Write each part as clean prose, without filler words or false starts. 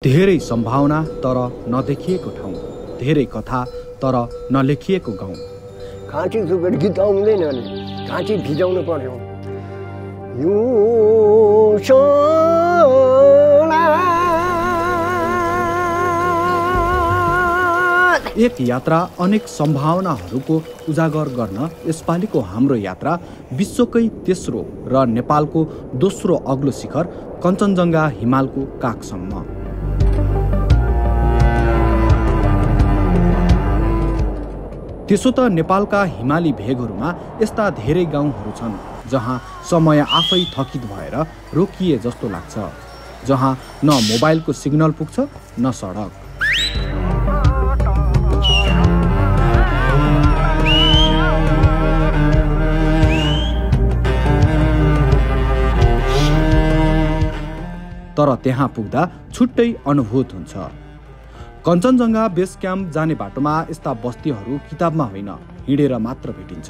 धेरै सम्भावना तर नदेखिएको ठाउँ, धेरै कथा तर नलेखिएको गाउँ। घाँटी थुपेर गीत आउँदैन नि, घाँटी भिजाउनु पर्यो। एक यात्रा अनेक सम्भावनाहरूको उजागर गर्न यसपालिको हाम्रो यात्रा विश्वकै तेस्रो र नेपालको दोस्रो अग्लो शिखर कञ्चनजङ्घा हिमालको काखसम्म। त्यसो त नेपालका हिमाली भेगहरूमा यस्ता धेरै गाउँहरू छन् जहाँ समय आफै थकित भएर रोकिए जस्तो लाग्छ, जहाँ न मोबाइलको सिग्नल पुग्छ न सडक। तर त्यहाँ पुग्दा छुट्टै अनुभूत हुन्छ। कञ्चनजङ्घा बेस क्याम्प जाने बाटोमा यस्ता बस्तीहरू किताबमा होइन, हिँडेर मात्र भेटिन्छ।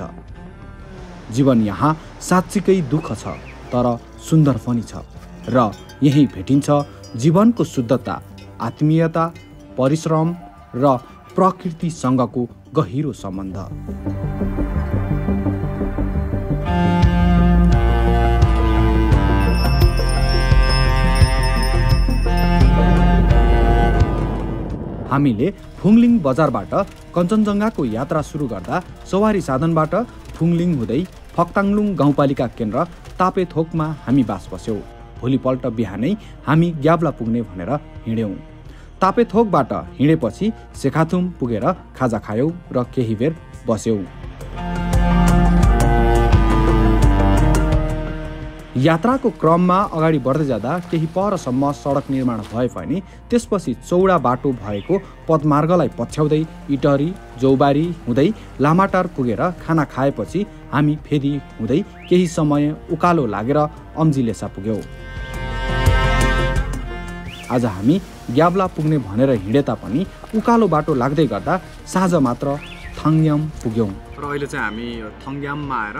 जीवन यहाँ साँच्चीकै दुःख छ, तर सुन्दर पनि छ, र यही भेटिन्छ जीवनको शुद्धता, आत्मीयता, परिश्रम र प्रकृतिसँगको गहिरो सम्बन्ध। हामीले फुङलिङ बजारबाट कञ्चनजङ्घाको यात्रा सुरु गर्दा सवारी साधनबाट फुङलिङ हुँदै फक्ताङलुङ गाउँपालिका केन्द्र तापेथोकमा हामी बास बस्यौँ। भोलिपल्ट बिहानै हामी ग्याब्ला पुग्ने भनेर हिँड्यौँ। तापेथोकबाट हिँडेपछि सेखाथुम पुगेर खाजा खायौँ र केही बेर बस्यौँ। यात्राको क्रममा अगाडि बढ्दै जाँदा केही परसम्म सडक निर्माण भए पनि त्यसपछि चौडा बाटो भएको पदमार्गलाई पछ्याउँदै इटहरी जौबारी हुँदै लामाटार पुगेर खाना खाएपछि हामी फेरि हुँदै केही समय उकालो लागेर अम्जिलेसा पुग्यौँ। आज हामी ग्याब्ला पुग्ने भनेर हिँडे तापनि उकालो बाटो लाग्दै गर्दा साँझ मात्र थङ्ग्याम पुग्यौँ। र अहिले चाहिँ हामी थङ्ग्याममा आएर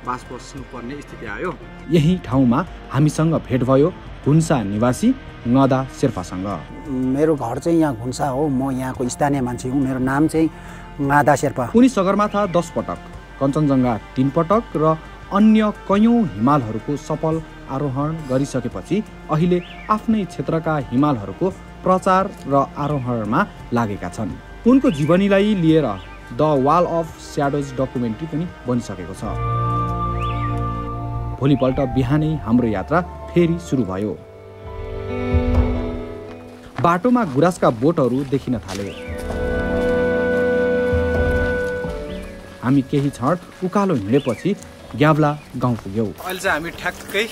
बास बस्नुपर्ने स्थिति आयो। यही ठाउँमा हामीसँग भेट भयो घुन्सा निवासी ngदा शेर्पासँग। मेरो घर चाहिँ यहाँ घुन्सा हो, म यहाँको स्थानीय मान्छे हुँ। मेरो नाम चाहिँ ngदा शेर्पा। उनी सगरमाथा 10 पटक, कञ्चनजङ्घा 3 पटक र अन्य कयौँ हिमालहरूको सफल आरोहण गरिसकेपछि अहिले आफ्नै क्षेत्रका हिमालहरूको प्रचार र आरोहणमा लागेका छन्। उनको जीवनीलाई लिएर the wall of shadows documentary पनि बनिसकेको छ। भोलिपल्ट बिहानै हाम्रो यात्रा फेरि सुरु भयो। बाटोमा गुराँसका बोटहरू देखिन थाले। हामी केही क्षण उकालो हिँडेपछि ग्याब्ला गाउँ पुग्यौँ। अहिले चाहिँ हामी ठ्याक्कै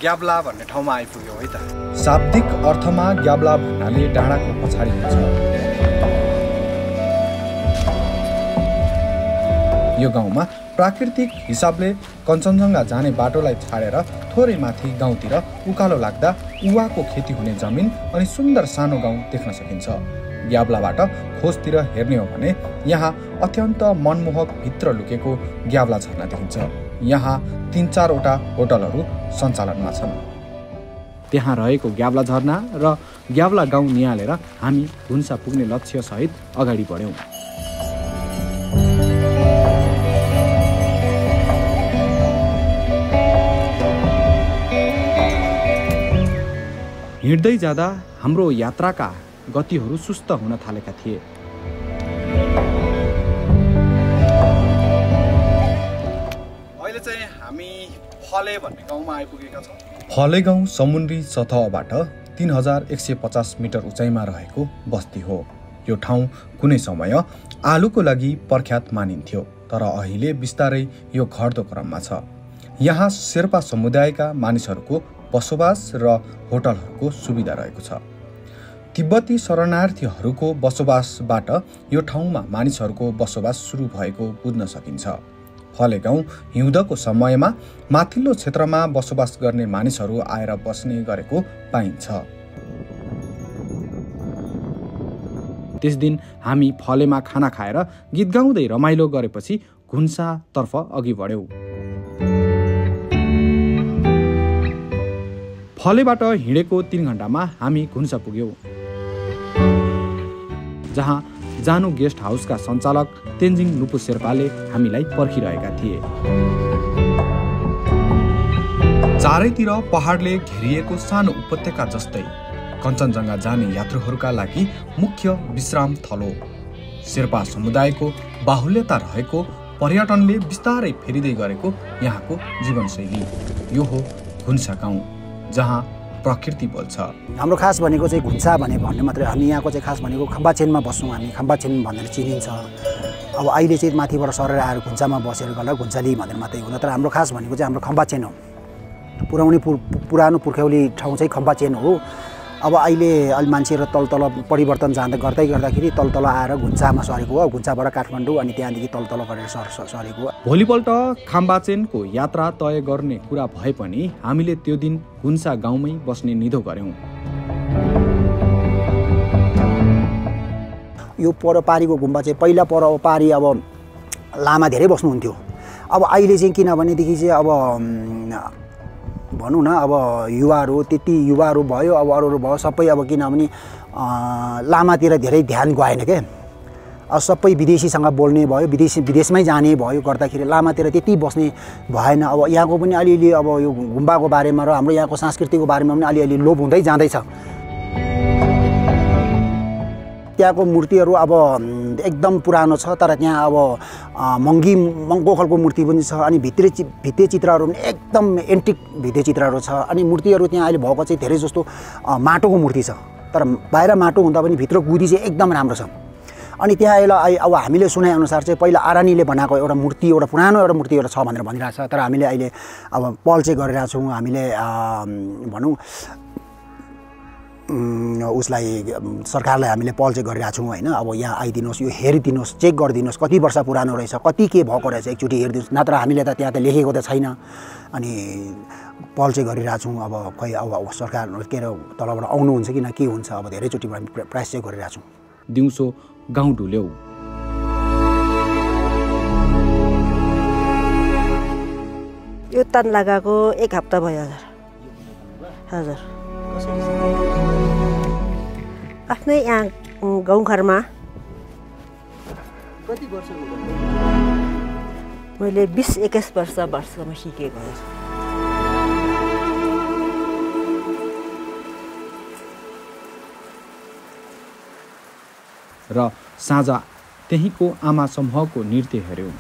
ग्याब्ला भन्ने ठाउँमा आइपुग्यौँ है त। शाब्दिक अर्थमा ग्याब्ला भन्नाले डाँडाको पछाडि हुन्छ। यो गाउँमा प्राकृतिक हिसाबले कञ्चनजङ्घा जाने बाटोलाई छाडेर थोरै माथि गाउँतिर उकालो लाग्दा उवाको खेती हुने जमिन अनि सुन्दर सानो गाउँ देख्न सकिन्छ। ग्याब्लाबाट खोजतिर हेर्ने हो भने यहाँ अत्यन्त मनमोहक भित्र लुकेको ग्याब्ला झरना देखिन्छ। यहाँ 3-4 वटा होटलहरू सञ्चालनमा छन्। त्यहाँ रहेको ग्याब्ला झरना र ग्याब्ला गाउँ निहालेर हामी घुन्सा पुग्ने लक्ष्य सहित अगाडि बढ्यौँ। हिँड्दै जाँदा हाम्रो यात्राका गतिहरू सुस्त हुन थालेका थिए। अहिले चाहिँ हामी फले भन्ने गाउँमा आइपुगेका छौँ। फले गाउँ समुद्री सतहबाट 3150 मिटर उचाइमा रहेको बस्ती हो। यो ठाउँ कुनै समय आलुको लागि प्रख्यात मानिन्थ्यो, तर अहिले बिस्तारै यो घट्दो क्रममा छ। यहाँ शेर्पा समुदायका मानिसहरूको बसोबास र होटलहरूको सुविधा रहेको छ। तिब्बती शरणार्थीहरूको बसोबासबाट यो ठाउँमा मानिसहरूको बसोबास सुरु भएको बुझ्न सकिन्छ। फले गाउँ हिउँदको समयमा माथिल्लो क्षेत्रमा बसोबास गर्ने मानिसहरू आएर बस्ने गरेको पाइन्छ। त्यस दिन हामी फलेमा खाना खाएर गीत गाउँदै रमाइलो गरेपछि घुन्सातर्फ अघि बढ्यौँ। फलेबाट हिँडेको 3 घण्टामा हामी घुन्सा पुग्यौं, जहाँ जानु गेस्ट हाउसका सञ्चालक तेन्जिङ नुपु शेर्पाले हामीलाई पर्खिरहेका थिए। चारैतिर पहाडले घेरिएको सानो उपत्यका जस्तै कञ्चनजङ्घा जाने यात्रुहरूका लागि मुख्य विश्राम थलो। शेर्पा समुदायको बाहुल्यता रहेको पर्यटनले बिस्तारै फेरिँदै गरेको यहाँको जीवनशैली। यो हो घुन्सा गाउँ, जहाँ प्रकृति बोल्छ। हाम्रो खास भनेको चाहिँ घुन्सा भन्ने मात्रै, हामी यहाँको चाहिँ खास भनेको खम्बाचेनमा बस्छौँ हामी, खम्बाचेन भनेर चिनिन्छ। अब अहिले चाहिँ माथिबाट सरेर आएर घुन्सामा बसेर गर्दा घुन्साली भनेर मात्रै हो, तर हाम्रो खास भनेको चाहिँ हाम्रो खम्बाचेन हो। पुरानो पुर्ख्यौली ठाउँ चाहिँ खम्बाचेन हो। अब अहिले मान्छेहरू तल परिवर्तन गर्दाखेरि तल आएर घुन्सामा सरेको हो। घुन्साबाट काठमाडौँ अनि त्यहाँदेखि तल गरेर सरेको हो। भोलिपल्ट खम्बाचेनको यात्रा तय गर्ने कुरा भए पनि हामीले त्यो दिन घुन्सा गाउँमै बस्ने निधो गर्यौं। यो परपारीको गुम्बा चाहिँ पहिला परपारी अब लामा धेरै बस्नुहुन्थ्यो। अब अहिले चाहिँ किनभनेदेखि चाहिँ अब भनौँ न, अब युवाहरू त्यति युवाहरू भयो, अब अरू भयो सबै, अब किनभने लामातिर धेरै ध्यान गएन क्या। अब सबै विदेशीसँग बोल्ने भयो, विदेशमै जाने भयो गर्दाखेरि लामातिर त्यति बस्ने भएन। अब यहाँको पनि अलिअलि अब यो गुम्बाको बारेमा र हाम्रो यहाँको संस्कृतिको बारेमा पनि अलिअलि लोप हुँदै जाँदैछ। त्यहाँको मूर्तिहरू अब एकदम पुरानो छ, तर त्यहाँ अब महँगो खालको मूर्ति पनि छ। अनि भित्ते चित्रहरू पनि एकदम एन्टिक भित्ते चित्रहरू छ। अनि मूर्तिहरू त्यहाँ अहिले भएको चाहिँ धेरै जस्तो माटोको मूर्ति छ, तर बाहिर माटो हुँदा पनि भित्र गुदी चाहिँ एकदम राम्रो छ। अनि त्यहाँ यसलाई अब हामीले सुनाएअनुसार चाहिँ पहिला आरानीले बनाएको एउटा पुरानो मूर्ति छ भनेर भनिरहेको छ। तर हामीले अहिले अब पल चाहिँ गरिरहेको छौँ। हामीले भनौँ उसलाई सरकारलाई हामीले पल चाहिँ गरिरहेको छौँ होइन। अब यहाँ आइदिनुहोस्, यो हेरिदिनुहोस्, चेक गरिदिनुहोस् कति वर्ष पुरानो रहेछ, कति के भएको रहेछ, एकचोटि हेरिदिनुहोस्। नत्र हामीले त त्यहाँ त लेखेको त छैन। अनि पल चाहिँ गरिरहेको छौँ। अब खै अब सरकार के अरे तलबाट आउनुहुन्छ कि न के हुन्छ, अब धेरैचोटि प्रयास चाहिँ गरिरहेको छौँ। दिउँसो गाउँ ढुल्यौ। यो तान लगाएको 1 हप्ता भयो हजुर। आफ्नै यहाँ गाउँघरमा। कति वर्ष मैले 20-21 वर्षमा सिकेको हो। र साँझ त्यहीँको आमा समूहको नृत्य हेऱ्यौँ।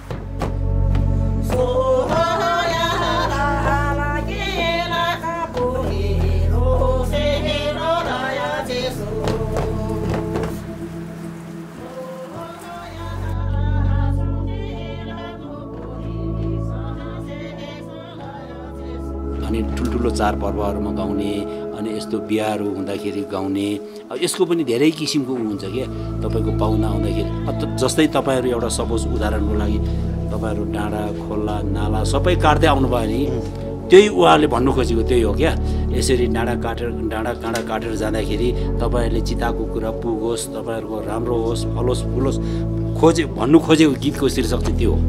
अनि ठुल्ठुलो चाडपर्वहरूमा गाउने, अनि यस्तो बिहाहरू हुँदाखेरि गाउने, यसको पनि धेरै किसिमको हुन्छ क्या। तपाईँको पाहुना आउँदाखेरि जस्तै तपाईँहरू एउटा सपोज उदाहरणको लागि तपाईँहरू डाँडा खोला नाला सबै काट्दै आउनुभयो भने त्यही उहाँले भन्नु खोजेको त्यही हो क्या। यसरी डाँडा काँडा काटेर जाँदाखेरि तपाईँहरूले चिताको कुरा पुगोस्, तपाईँहरूको राम्रो होस्, फलोस् फुलोस् भन्नु खोजेको गीतको शीर्षक चाहिँ त्यो हो।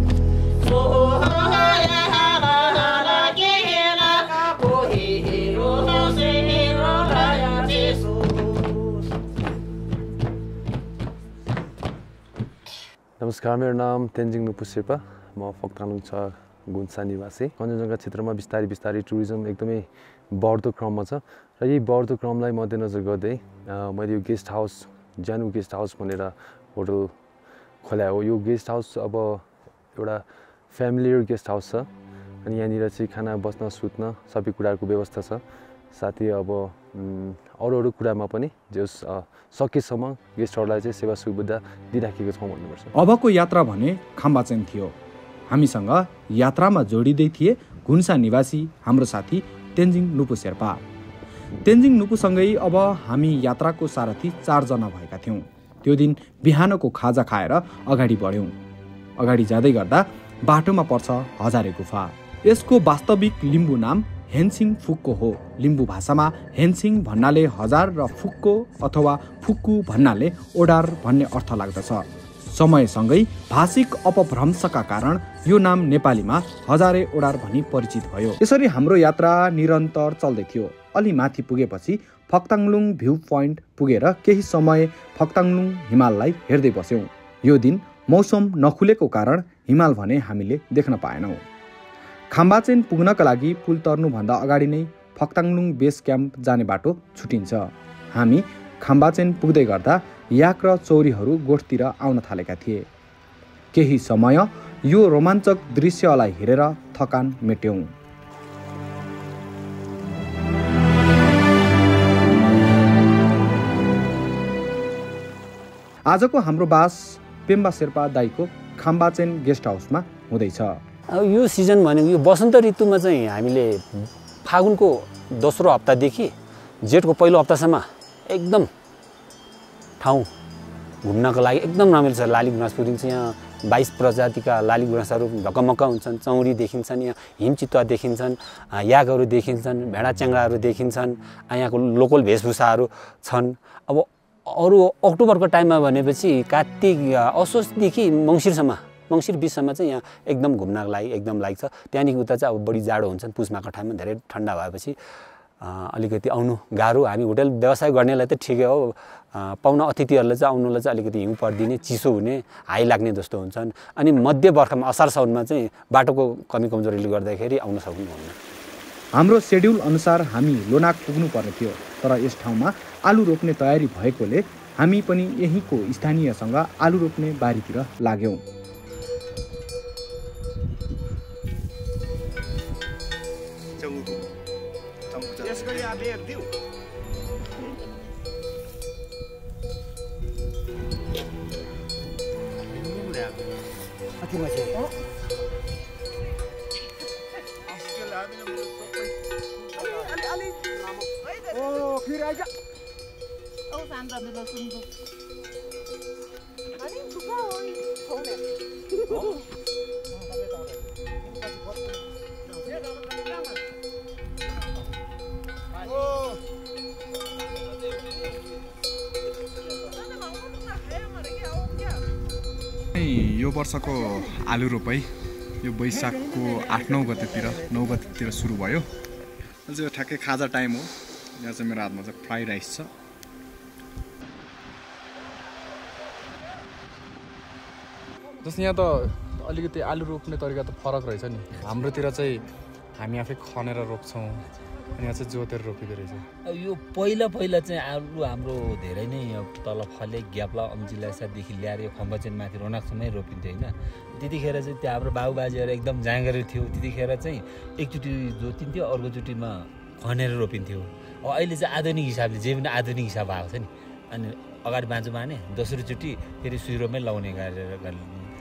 नमस्कार, मेरो नाम तेन्जिङ नुपु शेर्पा। म फोक्तालुङ 6 घुन्सा निवासी। कञ्चनजङ्घा क्षेत्रमा बिस्तारै टुरिज्म एकदमै बढ्दो क्रममा छ र यही बढ्दो क्रमलाई मध्यनजर गर्दै मैले यो गेस्ट हाउस, जानु गेस्ट हाउस भनेर होटल खोलाएको हो। यो गेस्ट हाउस अब एउटा फ्यामिलियर गेस्ट हाउस छ। अनि यहाँनिर चाहिँ खाना, बस्न, सुत्न सबै कुराको व्यवस्था छ। साथै अब अरू कुरामा पनि जस सकेसम्म गेस्टहरूलाई चाहिँ सेवा सुविधा दिइराखेको छौँ भन्नुपर्छ। अबको यात्रा भने खम्बाचेन थियो। हामीसँग यात्रामा जोडिँदै थिए घुन्सा निवासी हाम्रो साथी तेन्जिङ नुपु शेर्पा। तेन्जिङ नुपुसँगै अब हामी यात्राको सारथी 4 जना भएका थियौँ। त्यो दिन बिहानको खाजा खाएर अगाडि बढ्यौँ। अगाडि जाँदै गर्दा बाटोमा पर्छ हजारे गुफा। यसको वास्तविक लिम्बू नाम हेन्सिङ फुक्को हो। लिम्बू भाषामा हेन्सिङ भन्नाले हजार र फुक्को अथवा फुक्कु भन्नाले ओडार भन्ने अर्थ लाग्दछ। समयसँगै भाषिक अपभ्रंशका कारण यो नाम नेपालीमा हजारे ओडार भनी परिचित भयो। यसरी हाम्रो यात्रा निरन्तर चल्दै थियो। अलि माथि पुगेपछि फक्ताङलुङ भ्यू पोइन्ट पुगेर केही समय फक्ताङलुङ हिमाललाई हेर्दै बस्यौँ। यो दिन मौसम नखुलेको कारण हिमाल भने हामीले देख्न पाएनौँ। खाम्बाचेन पुग्नका लागि पुल तर्नुभन्दा अगाडि नै फक्ताङलुङ बेस क्याम्प जाने बाटो छुटिन्छ। हामी खाम्बाचेन पुग्दै गर्दा याक र चौरीहरू गोठतिर आउन थालेका थिए। केही समय यो रोमाञ्चक दृश्यलाई हेरेर थकान मेट्यौँ। आजको हाम्रो बास पेम्बा शेर्पा दाईको खाम्बाचेन गेस्ट हाउसमा हुँदैछ। अब यो सिजन भनेको यो वसन्त ऋतुमा चाहिँ हामीले फागुनको दोस्रो हप्तादेखि जेठको पहिलो हप्तासम्म एकदम ठाउँ घुम्नको लागि एकदम रमाइलो छ। लाली गुराँस पुगिन्छ। यहाँ 22 प्रजातिका लाली गुराँसहरू ढकमक्क हुन्छन्। चौरी देखिन्छन्, यहाँ हिमचितुवा देखिन्छन्, यागहरू देखिन्छन्, भेडा च्याङ्ग्राहरू देखिन्छन्। यहाँको लोकल वेशभूषाहरू छन्। अब अरू अक्टोबरको टाइममा भनेपछि कार्तिक असोजदेखि मङ्सिर बिचसम्म चाहिँ यहाँ एकदम घुम्नको लागि एकदम लाग्छ। त्यहाँदेखि उता चाहिँ अब बढी जाडो हुन्छन्। पुसमाको टाइममा धेरै ठन्डा भएपछि अलिकति आउनु गाह्रो। हामी होटल व्यवसाय गर्नेलाई त ठिकै हो, पाहुना अतिथिहरूलाई चाहिँ आउनुलाई चाहिँ अलिकति हिउँ परिदिने, चिसो हुने, हाई लाग्ने जस्तो हुन्छन्। अनि मध्य वर्षमा असार साउनमा चाहिँ बाटोको कमी कमजोरीले गर्दाखेरि आउन सक्नुहुन्न। हाम्रो सेड्युल अनुसार हामी लोनाक पुग्नु पर्ने थियो, तर यस ठाउँमा आलु रोप्ने तयारी भएकोले हामी पनि यहीँको स्थानीयसँग आलु रोप्ने बारीतिर लाग्यौँ। यो वर्षको आलु रोपाई यो वैशाखको 8-9 गतेतिर सुरु भयो। अझै यो ठ्याक्कै खाजा टाइम हो। यहाँ चाहिँ मेरो हातमा चाहिँ फ्राई राइस छ। जस्तै यहाँ त अलिकति आलु रोप्ने तरिका त फरक रहेछ नि। हाम्रोतिर चाहिँ हामी आफै खनेर रोप्छौँ, अनि यहाँ चाहिँ जोतेर रोपिँदो रहेछ। अब यो पहिला चाहिँ आलु हाम्रो धेरै नै तल फले ग्याप्ला अम्जिलासादेखि ल्याएर यो खम्बाचेन माथि रोनाकसम्मै रोपिन्थ्यो होइन। त्यतिखेर चाहिँ त्यो हाम्रो बाबुबाजेहरू एकदम जाँगरी थियो। त्यतिखेर चाहिँ एकचोटि जोतिन्थ्यो, अर्कोचोटिमा खनेर रोपिन्थ्यो। अब अहिले चाहिँ आधुनिक हिसाबले जे पनि आधुनिक हिसाब भएको छ नि। अनि अगाडि बाँझो बाने दोस्रोचोटि फेरि सुइरोमै लाउने गरेर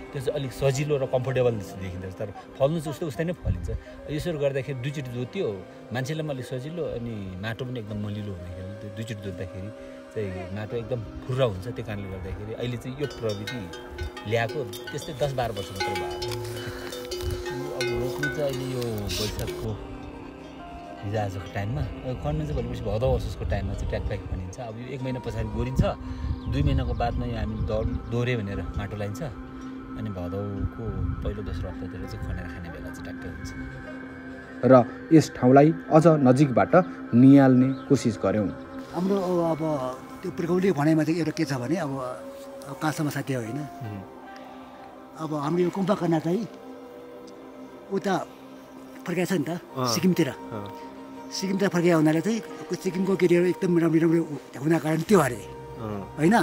त्यो चाहिँ अलिक सजिलो र कम्फोर्टेबल जस्तो देखिन्छ। तर फल्नु चाहिँ उस्तै नै फलिन्छ। यसो गर्दाखेरि दुईचोटि जोत्यो, मान्छेलाई पनि अलिक सजिलो, अनि माटो पनि एकदम मलिलो हुँदाखेरि त्यो दुईचोटि जोत्दाखेरि चाहिँ माटो एकदम फुर्रा हुन्छ। त्यो कारणले गर्दाखेरि अहिले चाहिँ यो प्रविधि ल्याएको त्यस्तै 10-12 वर्ष मात्र भयो। अब रोप्नु चाहिँ अहिले यो वैशाखको हिजोआजको टाइममा, खन्नु चाहिँ भनेपछि भदौ असोजको टाइममा चाहिँ ट्याकट्याक भनिन्छ। अब यो 1 महिना पछाडि गोरिन्छ, 2 महिनाको बादमा यो हामी दोहोरे भनेर माटो लाइन्छ। अनि भदौको पहिलो दोस्रो हप्तातिर चाहिँ खनेर खाने बेला चाहिँ ट्याक्कै हुन्छ। र यस ठाउँलाई अझ नजिकबाट निहाल्ने कोसिस गऱ्यौँ। हाम्रो अब त्यो प्रकौली भनाइमा चाहिँ एउटा के छ भने अब कहाँसम्म साथी होइन। अब हाम्रो यो कुम्पाकर्ना चाहिँ उता फर्काएछ नि त सिक्किमतिर। सिक्किमतिर फर्काए हुनाले चाहिँ सिक्किमको केटीहरू एकदम राम्रो हुनाको कारण त्यो अरे होइन।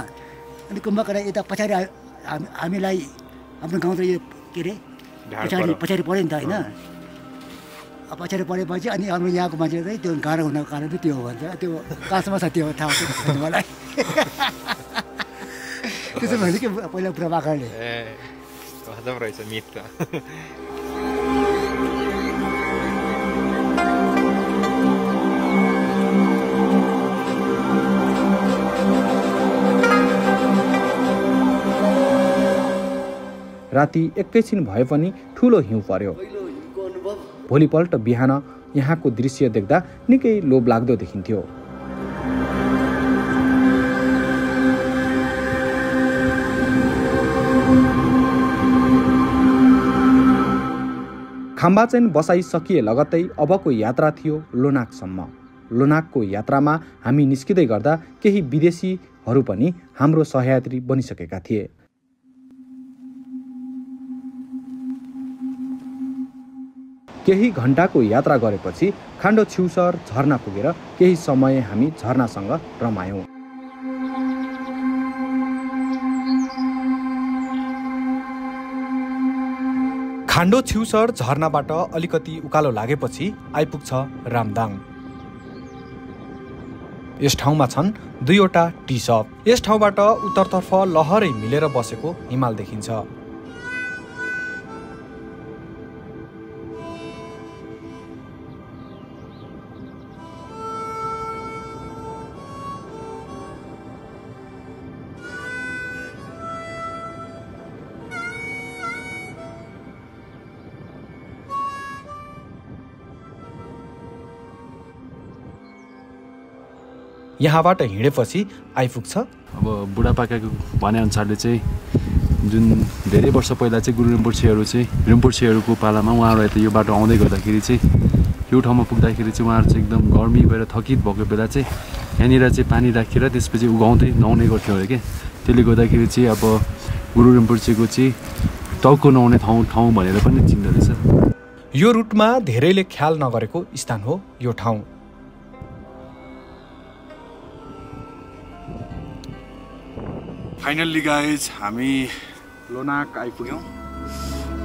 अनि कुम्पाकर्ना यता पछाडि हामीलाई आफ्नो गाउँ त यो के अरे पछाडि पऱ्यो नि त होइन। पछाडि परेपछि अनि हाम्रो यहाँको मान्छे चाहिँ त्यो गाह्रो हुनको कारण चाहिँ त्यो हो भन्छ। त्यो कहाँसम्म छ त्यो थाहा छैन मलाई। त्यसो भने कि पहिला बुढापाकाले रहेछ मित त। राति एकैछिन भए पनि ठुलो हिउँ पर्यो। भोलिपल्ट बिहान यहाँको दृश्य देख्दा निकै लोभलाग्दो देखिन्थ्यो। खाम्बाचेन बसाइ सकिए लगत्तै अबको यात्रा थियो लोनाकसम्म। लोनाकको यात्रामा हामी निस्किँदै गर्दा केही विदेशीहरू पनि हाम्रो सहयात्री बनिसकेका थिए। केही घण्टाको यात्रा गरेपछि खान्डो छिउसर झरना पुगेर केही समय हामी झरनासँग रमायौं। खान्डो छिउसर झरनाबाट अलिकति उकालो लागेपछि आइपुग्छ रामदाङ। यस ठाउँमा छन् 2वटा टी सप। यस ठाउँबाट उत्तरतर्फ लहरै मिलेर बसेको हिमाल देखिन्छ। यहाँबाट हिँडेपछि आइपुग्छ अब बुढापाकाको भनेअनुसारले चाहिँ जुन धेरै वर्ष पहिला चाहिँ गुरु रिम्पोछेहरूको पालामा उहाँहरू त यो बाटो आउँदै गर्दाखेरि चाहिँ यो ठाउँमा पुग्दाखेरि चाहिँ उहाँहरू चाहिँ एकदम गर्मी भएर थकित भएको बेला चाहिँ यहाँनिर चाहिँ पानी राखेर त्यसपछि उगाउँदै नुहाउने गर्थ्यो अरे के। त्यसले गर्दाखेरि चाहिँ अब गुरु रिम्पोछेको चाहिँ टाउको नुहाउने ठाउँ भनेर पनि चिन्दो रहेछ। यो रुटमा धेरैले ख्याल नगरेको स्थान हो यो ठाउँ। फाइनल्ली गाइज हामी लोनाक आइपुग्यौँ।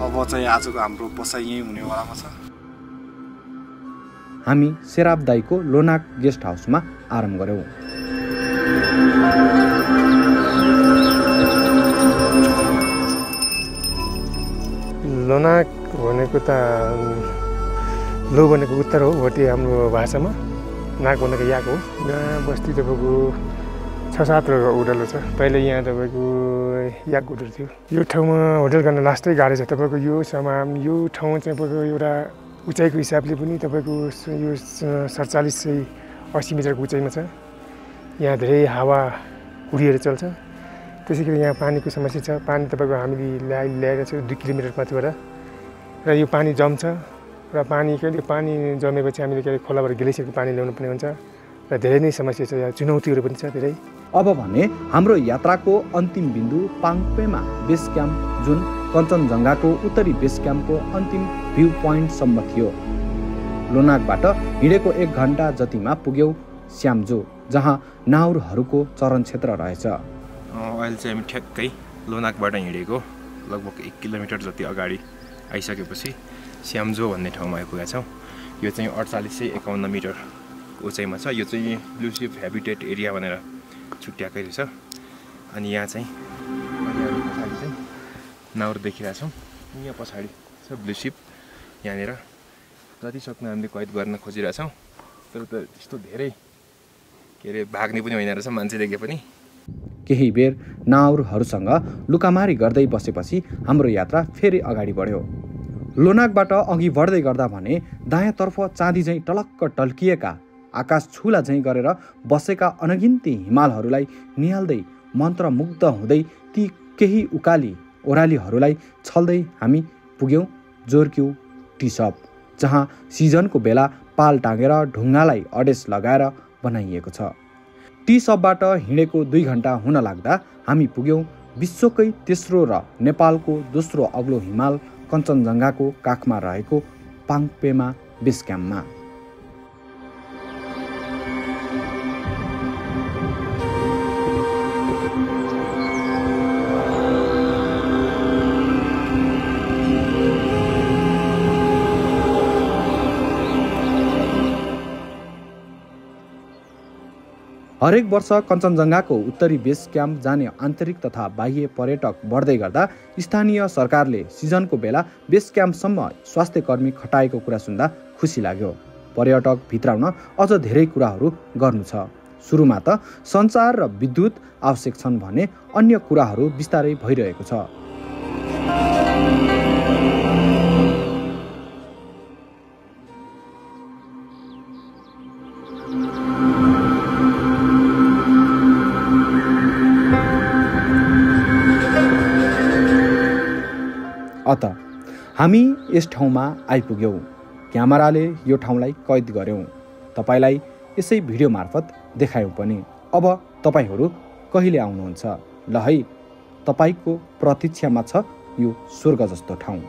अब चाहिँ आजको हाम्रो बसाइ यहीँ हुनेवालामा छ। हामी सेराब दाईको लोनाक गेस्ट हाउसमा आराम गऱ्यौँ। लोनाक भनेको त लो भनेको उत्तर हो, भोटे हाम्रो भाषामा। नाक भनेको याक हो। यहाँ बस्ती तपाईँको 6-7 होटलहरू छ। पहिले यहाँ तपाईँको याक होटल थियो। यो ठाउँमा होटल गर्न लास्टै गाह्रो छ। तपाईँको यो ठाउँ चाहिँ तपाईँको एउटा उचाइको हिसाबले पनि तपाईँको यो 47-80 मिटरको उचाइमा छ। यहाँ धेरै हावा उडिएर चल्छ। त्यसै गरी यहाँ पानीको समस्या छ। पानी तपाईँको हामीले ल्याएर चाहिँ 2 किलोमिटर माथिबाट र यो पानी जम्छ र पानी जमेपछि हामीले खोलाबाट ग्लेसियरको पानी ल्याउनु पर्ने हुन्छ र धेरै नै समस्या छ। यहाँ चुनौतीहरू पनि छ धेरै। अब भने हाम्रो यात्राको अन्तिम बिन्दु पाङपेमा बेस क्याम्प, जुन कञ्चनजङ्घाको उत्तरी बेस क्याम्पको अन्तिम भ्यू पोइन्टसम्म थियो। लोनाकबाट हिँडेको 1 घण्टा जतिमा पुग्यौँ श्यामजो, जहाँ नाउरहरूको चरण क्षेत्र रहेछ। अहिले चाहिँ हामी ठ्याक्कै लोनाकबाट हिँडेको लगभग 1 किलोमिटर जति अगाडि आइसकेपछि श्यामजो भन्ने ठाउँमा आइपुगेका छौँ। यो चाहिँ 4851 मिटर उचाइमा छ। यो चाहिँ ब्लुसिप हेबिटेट एरिया भनेर छुट्याएकै रहेछ। अनि यहाँ चाहिँ पछाडि चाहिँ नाउर देखिरहेछौँ। यहाँ पछाडि छ ब्लुसिप। यहाँनिर जति सक्नु हामीले कैद गर्न खोजिरहेछौँ, तर त त्यस्तो धेरै भाग्ने पनि होइन रहेछ मान्छे देखे पनि। केही बेर नाउरहरूसँग लुकामारी गर्दै बसेपछि हाम्रो यात्रा फेरि अगाडि बढ्यो। लोनाकबाट अघि बढ्दै गर्दा भने दायाँतर्फ चाँदी झैँ टलक्क टल्किएका, आकाश छुला झैँ गरेर बसेका अनगिन्ती हिमालहरूलाई निहाल्दै मन्त्रमुग्ध हुँदै ती केही उकाली ओह्रालीहरूलाई छल्दै हामी पुग्यौँ जोर्क्यु टी सप, जहाँ सिजनको बेला पाल टाँगेर ढुङ्गालाई अडेस लगाएर बनाइएको छ। टी सपबाट हिँडेको 2 घण्टा हुन लाग्दा हामी पुग्यौँ विश्वकै तेस्रो र नेपालको दोस्रो अग्लो हिमाल कञ्चनजङ्घाको काखमा रहेको पाङपेमा बेस क्याम्पमा। हरेक वर्ष कञ्चनजङ्घाको उत्तरी बेस क्याम्प जाने आन्तरिक तथा बाह्य पर्यटक बढ्दै गर्दा स्थानीय सरकारले सिजनको बेला बेस क्याम्पसम्म स्वास्थ्यकर्मी खटाएको कुरा सुन्दा खुसी लाग्यो। पर्यटक भित्राउन अझ धेरै कुराहरू गर्नु छ। सुरुमा त सञ्चार र विद्युत आवश्यक छन् भने अन्य कुराहरू बिस्तारै भइरहेको छ। अत हामी यस ठाउँमा आइपुग्यौँ। क्यामेराले यो ठाउँलाई कैद गर्यौँ। तपाईलाई यसै भिडियो मार्फत देखायौँ पनि। अब तपाईहरू कहिले आउनुहुन्छ? ल है, तपाईको प्रतीक्षामा छ यो स्वर्ग जस्तो ठाउँ।